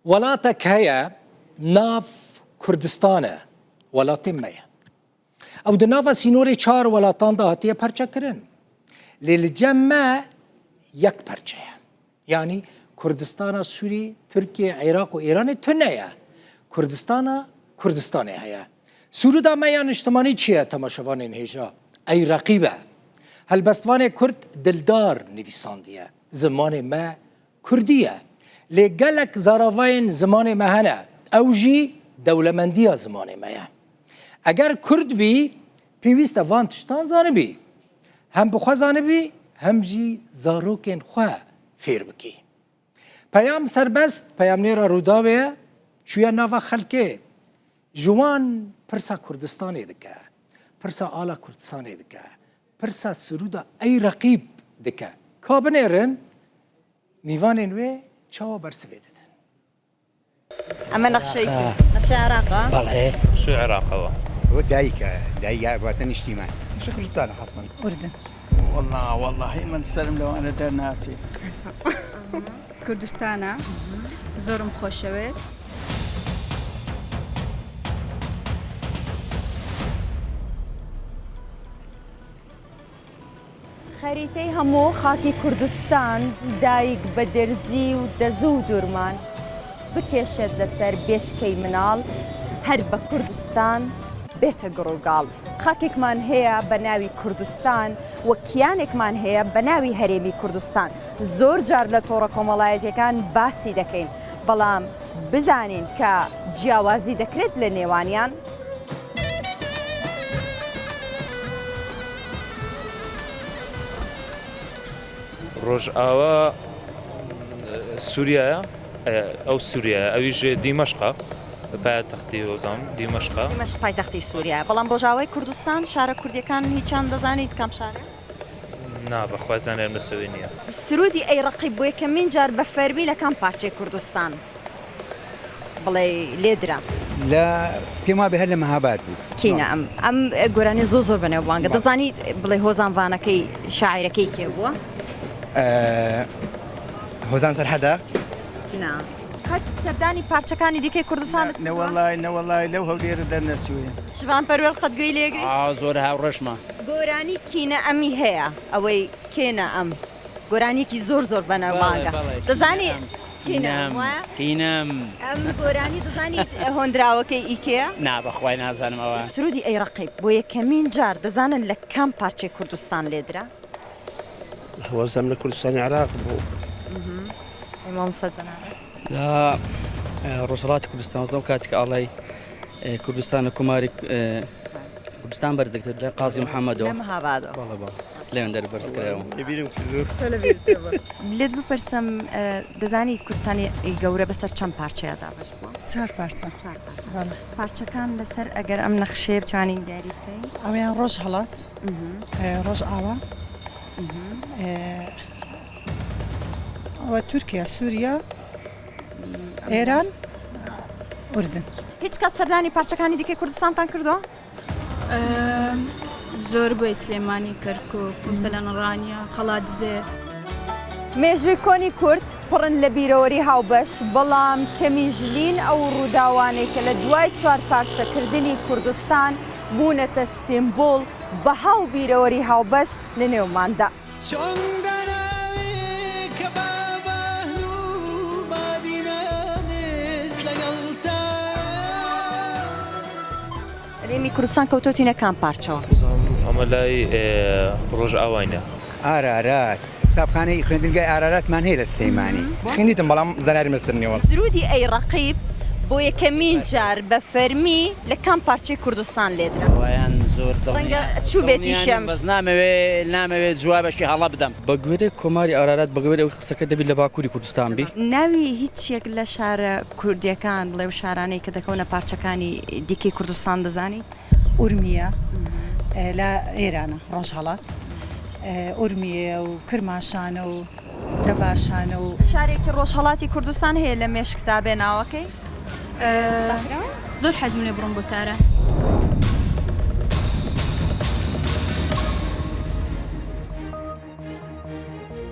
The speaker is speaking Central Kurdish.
Welatek heye nav Kurdistan e, welatê me ye. Ew di nava sînorê çar welatan de hatiye perçekirin. Lê li cem me yek perçe ye. Yanî Kurdistana Sûrî, Tirkiye, Iraq û Îranê tune ye. Kurdistana Kurdistanê heye. Sûrûda me ya niştimanî çi ye temaşevanên hêja? Ey reqîb e. Helbestvanê Kurd Dildar nivîsandiye. Zimanê me Kurdî ye. Lê gelek zaravayên zimanê me hene. Ew jî dewlemendiya zimanê me ye. Eger Kurd bî, pêwîst e van tiştan zanibî. Hem bi xwe zanibî hem jî zarokên xwe fêr bikî. Peyam Serbest peyamnêra Rûdawê ye, çûye nava xelkê. Ji wan pirsa Kurdistanê dike, pirsa ala Kurdistanê dike, pirsa sirûda Ey Reqîb dike. Ka binêrin mîvanên wê çawa bersivê didin. ئەمە نەخشەی نەخشەی عێراقە؟ بەڵێ. نەخشەی عێراقەوە. ئەوە دایکە، دایک واتە نیشتیمان. نەخشەی کوردستانە حەتمەن. ئوردن. وەڵا وەڵاهی من سەرم لەوانە دەرناچێ. کوردستانە زۆرم خۆشەوێت. خەریتەی هەموو خاکی کوردستان دایک بە دەرزی و دەزوو و دورمان بکێشێت لەسەر بێشکەی مناڵ هەر بە کوردستان بێتە گڕوگاڵ خاکێکمان هەیە بە ناوی کوردستان و کیانێکمان هەیە بە ناوی هەرێمی کوردستان زۆر جار لە تۆڕە کۆمەڵایەتیەکان باسی دەکەین بەڵام بزانین کە جیاوازی دەکرێت لە نێوانیان. ڕۆژئاوا سووریایە ئەو سووریایە ئەویش دیمەشقە پایتەختی وەزانم دیمەشقە. دیمەشق پایتەختی سووریایە بەڵام ڕۆژئاوای کوردستان شارە کوردیەکان هیچیان دەزانیت کام شارە؟ نا بەخوا زانیارم لەسەوی نییە. سروودی ئەی ڕەقیب بۆ یەکەمین جار بە فەرمی لە کام پارچەی کوردستان بڵێی لێدرا؟ لە پێم وابێ هەر لە مەهاباد بوو. کینە ئەم ئەم گۆرانیە زۆر زۆر بەنێوبانگە دەزانی بڵێ هۆزانڤانەکەی شاعیرەکەی کێ بووە؟ هۆزان سەرحەدە؟ نا. قەت سەردانی پارچەکانی دیکەی کوردستانت کردووە؟ نەوەڵای نەوەڵای لەو هەولێرە دەرنەچووین. شڤان پەروەر قەت گوێی لێگری؟ ئا زۆر هاوڕێشمە. گۆرانی کینە ئەمی هەیە ئەوەی کێنە ئەم گۆرانیەکی زۆر زۆر بەناوبانگە دەزانی کینە ئەم وایە؟ کینەم ئەم گۆرانی دەزانی هۆنراوەکەی ئی کێیە؟ نا بەخوای نازانم ئەوە. سرودی ئەی ڕەقیب بۆ یەکەمین جار دەزانن لە کام پارچەی کوردستان لێدرا؟ وەزم لە کوردستانی عێراق بوو. ئەی مامۆستا جەنابت؟ لە ڕۆژهەڵاتی کوردستان وەزم کاتێک کە ئاڵای کوردستان لە کۆماری کوردستان بەرز دەکرێت لە قازی محەممەدەوە لە مەهابادەوە بەڵێ بەڵێ لەوێن دەر بەرز کرایەوە. لەبیرم کردووە. تۆ لەبیرت چووە. لێت بپرسم دەزانیت کوردستانی گەورە بەسەر چەند پارچەیا دابەش بووە؟ چار پارچە. چار پارچە. بەڵێ. پارچەکان لەسەر ئەگەر ئەم نەخشەیە بتوانین دیاری بکەین؟ ئەوەیان ڕۆژهەڵات، ڕۆژئاوا، ئەوە تورکیا، سووریا، ئێران، ئوردن. هیچ کات سەردانی پارچەکانی دیکەی کوردستانتان کردووە؟ زۆر بۆی سلێمانی، کەرکوک، مەسەلەن ڕانیە، قەڵادزێ. مێژووی کۆنی کورد پڕن لە بیرەوەری هاوبەش، بەڵام کەمیش نین ئەو ڕووداوانەی کە لە دوای چوارپارچەکردنی کوردستان بوونەتە سیمبوڵ، بەها و بیرەوەری هاوبەش لە نێوماندا. هەرێمی کوردستان کەوتۆتینە کام پارچەوە؟ ئەمە لای ڕۆژئاواینە. ئارارات، قوتابخانەی خوێندنگای ئاراراتمان هەیە لە سلێمانی. خوێندیتم بەڵام زانیاریم لەسەر نییە وەڵا. سروودی ئەی ڕەقیب بۆ یەکەمین جار بە فەرمی لە کام پارچەی کوردستان لێدرا؟ وایان زۆر دڵنیا ڕەنگە چووبێتیشم. دڵنیا نیم بەس نامەوێ نامەوێ جوابەکی هەڵە بدەم. بە گوێرەی کۆماری ئارارات بە گوێرەی ئەوەی قسەکەت دەبی لە باکووری کوردستان بی. ناوی هیچ یەک لە شارە کوردییەکان بڵێ و شارانەی کە دەکەونە پارچەکانی دیکەی کوردستان دەزانی؟ ئورمیە لە ئێرانە ڕۆژهەڵات ئورمیەیە و کرماشانە و دەباشانە و. شارێکی ڕۆژهەڵاتی کوردستان هەیە لە مێشکتا بێ ناوەکەی؟ زۆر حەزم لێ بڕۆم بۆ تاران.